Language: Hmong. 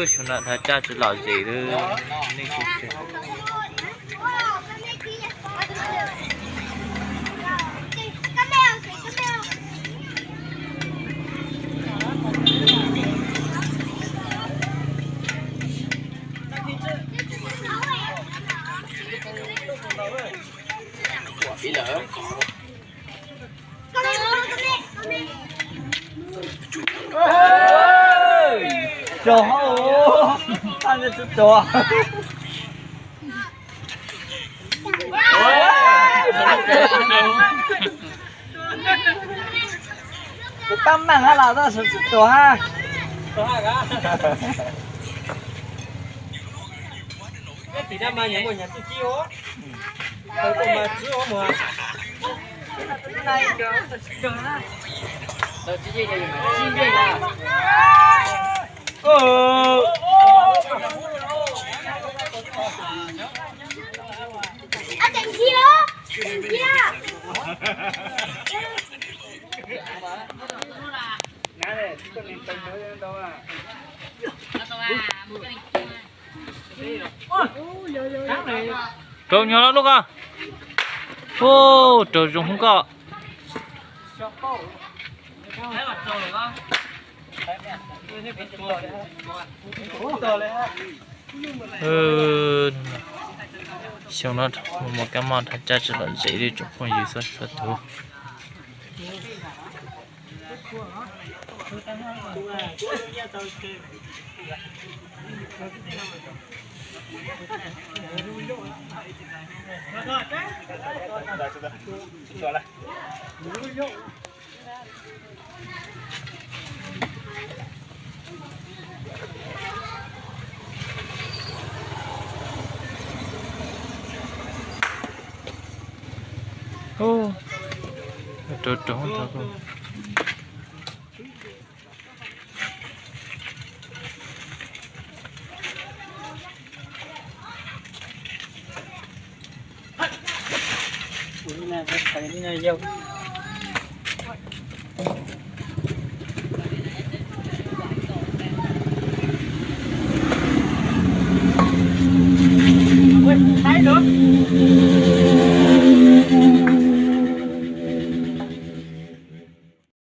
Xyoo no thaj tsam tsis lom zem li, nej tsis tsev. Rog hauv, tsis rog. Kuv tab meeg hab los tsis rog hab. Tim no mas nyias muaj nyias txuj ci os. Tau mas tsis ua mus. Rau nyo lub ko. Ua rau zoo hwv koj. Xyoo no mos kab moj thaj tsam tsis lom zem li tsoom phooj ywg txhua txhua tus. Rau rau. Yog